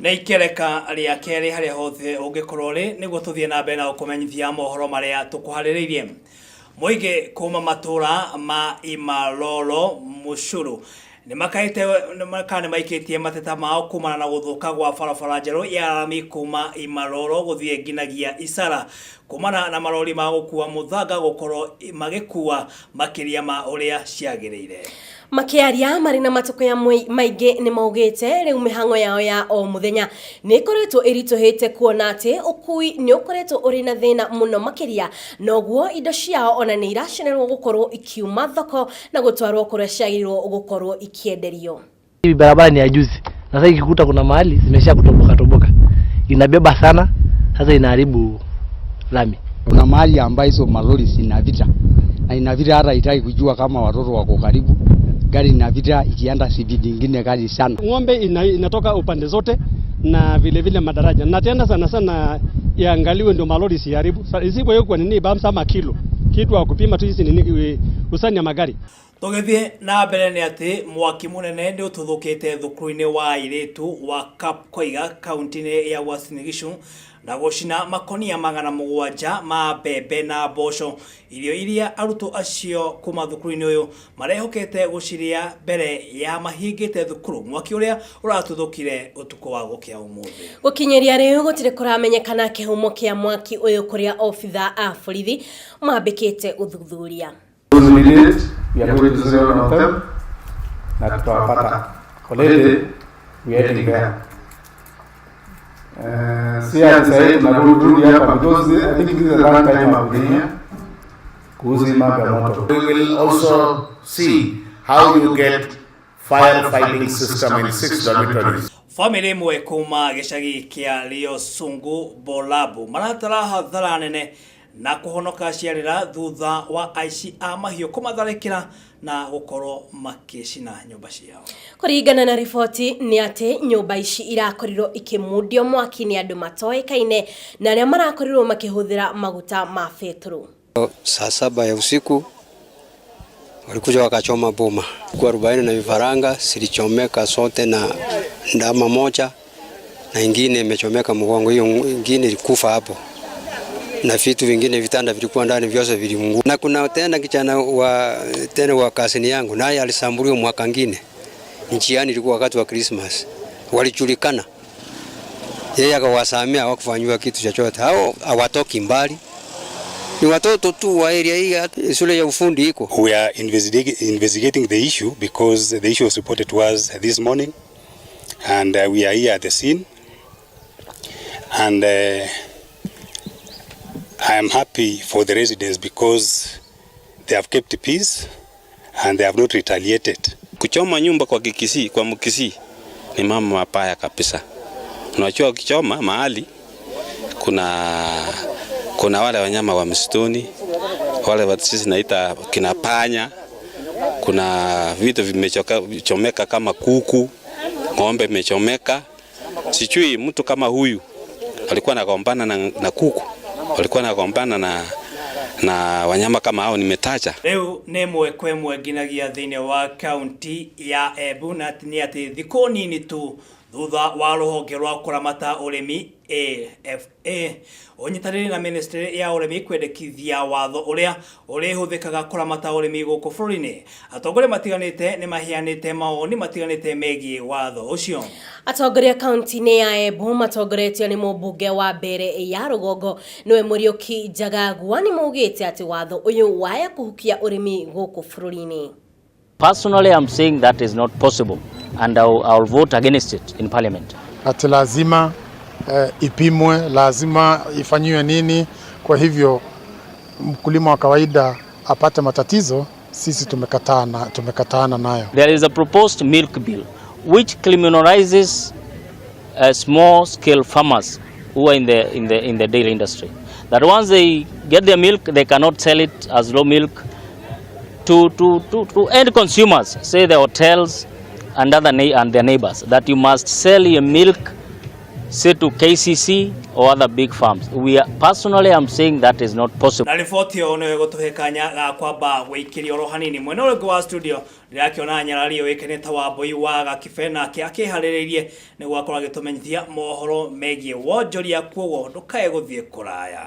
Nĩ ikereka rĩa kerĩ harĩa hothe ũngĩkorwo ũrĩ, nĩguo tũthiĩ na mbere na gũkũmenyithia mohoro marĩa tũkũharĩrĩirie. Mũingĩ kuma matũra ma Imalolo Mucuru nĩmakaĩte kana nĩmaikĩtie mateta mao kumana na gũthũka gwa barabara njerũ ya rami kuma Imalolo gũthiĩ nginagia Isara kumana na marori ma gũkua mũthanga gũkorwo magĩkua makĩria ma ũrĩa ciagĩrĩire. Makĩaria marĩ na matũkũya maingĩ nĩ maugĩte rĩu mĩhang'o yao ya o mũthenya nĩ ĩkoretwo ĩritũhĩte kuona atĩ ũkui nĩ ũkoretwo ũrĩ na thĩna mũno makĩria, noguo indo ciao ona nĩ iracererwo gũkorwo ikiuma thoko na gũtwarwo kũrĩa ciagĩrĩirwo gũkorwo ikĩenderio. Hii barabara ni ya juzi na sasa ikikuta kuna mahali zimesha kutoboka toboka, inabeba sana, sasa inaharibu lami. Kuna mahali ambayo hizo malori zinapita na inapita hata haitaki kujua kama watoto wako karibu. Gari inapita ikienda speed ingine kali sana. Ng'ombe inatoka upande zote na vile vile madaraja, na tena sana sana iangaliwe ndio malori siharibu. Isipowekwa nini bumps ama kilo kitu wa kupima tu hizi nini usani ya magari. Tũgĩthiĩ na mbere nĩ atĩ mwaki mũnene nĩ ũtuthũkĩte thukuru-inĩ wa airĩtu wa Kapkoiga kaunti-inĩ ya Uasin Gishu na gũcina makonia 700 ma mbembe na mboco, irio iria arutwo acio kuma thukuru-inĩ ũyũ marehokete gũcirĩa mbere ya mahingĩte thukuru. Mwaki ũrĩa ũratuthũkire ũtukũ wa gũkĩa ũmũthĩ. Gũkinyĩria rĩu gũtirĩ kũramenyekana kĩhumo kĩa mwaki ũyũ kũrĩa obitha a borithi mambĩkĩte ũthuthuria. Those we did it, we are going to zero on them na tutawapata. Already we are heading there. Si ati sasa hivi tunarudi hapa because I think this is the third time I've been here kuhusu hii mambo ya moto. We will also see how you get firefighting system in 6 dormitories. Famĩlĩ ĩmwe kuma gĩcagi kĩa Liosungu Bolabu maratara hathara nene na kũhonoka ciarĩra thutha wa aici a mahiũ kũmatharĩkĩra na gũkorwo makĩcina nyũmba ciao. Kũringana na riboti nĩ atĩ nyũmba ici irakorirwo ikĩmundio mwaki nĩ andũ matoĩkaine na arĩa marakorirwo makĩhũthĩra maguta ma betũrũ. Saa 7 ya usiku walikuja wakachoma boma. Kwa 40 na vifaranga zilichomeka sote na ndama moja na ingine imechomeka mgongo, hiyo ingine ilikufa hapo. Na vitu vingine vitanda vilikuwa ndani vyote viliungua. Na kuna tena kijana wa tena wa kasini yangu naye alisambuliwa mwaka mwingine. Njiani ilikuwa wakati wa Christmas. Walijulikana. Yeye akawasamia hawakufanywa kitu chochote. Hao hawatoki mbali. Ni watoto tu wa area hii, shule ya ufundi iko. We are investigating the issue because the issue was reported to us this morning and we are here at the scene and I am happy for the residents because they have kept peace and they have not retaliated. Kuchoma nyumba kwa Kikisii, kwa Mkisii ni mambo mabaya kabisa. Unajua ukichoma mahali kuna wale wanyama wa msituni, wale wa sisi naita kina panya, kuna vitu vimechomeka kama kuku, ng'ombe imechomeka. Sijui mtu kama huyu alikuwa anagombana na kuku, walikuwa wanagombana na wanyama kama hao nimetaja. Rĩu nĩ ĩmwe kwa ĩmwe nginagia thĩinĩ wa kaunti ya Embu na nĩ atĩ thikũ nini tu thutha wa rũhonge rwa kũramata ũrĩmi AFA ũnyitanĩire na ministry ya ũrĩmi kwendekithia watho ũrĩa ũrĩhũthĩkaga kũramata ũrĩmi gũkũ bũrũri-inĩ. Atongoria matiganĩte nĩ maheanĩte mawoni matiganĩte megiĩ watho ũcio. Atongoria kaunti-inĩ ya Embu matongoretio nĩ mũmbunge wa mbere ya rũgongo nĩwe Mũriũki Njagagua nĩ maugĩte atĩ watho ũyũ waya kũhukia ũrĩmi gũkũ bũrũri-inĩ. Personally, I'm saying that is not possible and I'll vote against it in parliament. Ati lazima ipimwe, lazima ifanyiwe nini. Kwa hivyo mkulima wa kawaida apate matatizo, sisi tumekataana nayo. There is a proposed milk bill which criminalizes small scale farmers who are in the dairy industry. That once they get their milk, they cannot sell it as raw milk to end consumers, say the hotels and other and their neighbors, that you must sell your milk, say to KCC or other big farms. Personally, I'm saying that is not possible. Na riboti ĩyo nĩyo ĩgũtũhe kanya ga kwamba gũikĩria oro hanini mwena ũrĩa ũngĩ wa studio. Ndĩrakĩona nyarari yũĩkaine ta Wambũi wa Gakibe nake akĩharĩrĩirie nĩguo akorwo agĩtũmenyithia mohoro megiĩ wonjoria, kwoguo ndũkae gũthiĩ kũraya.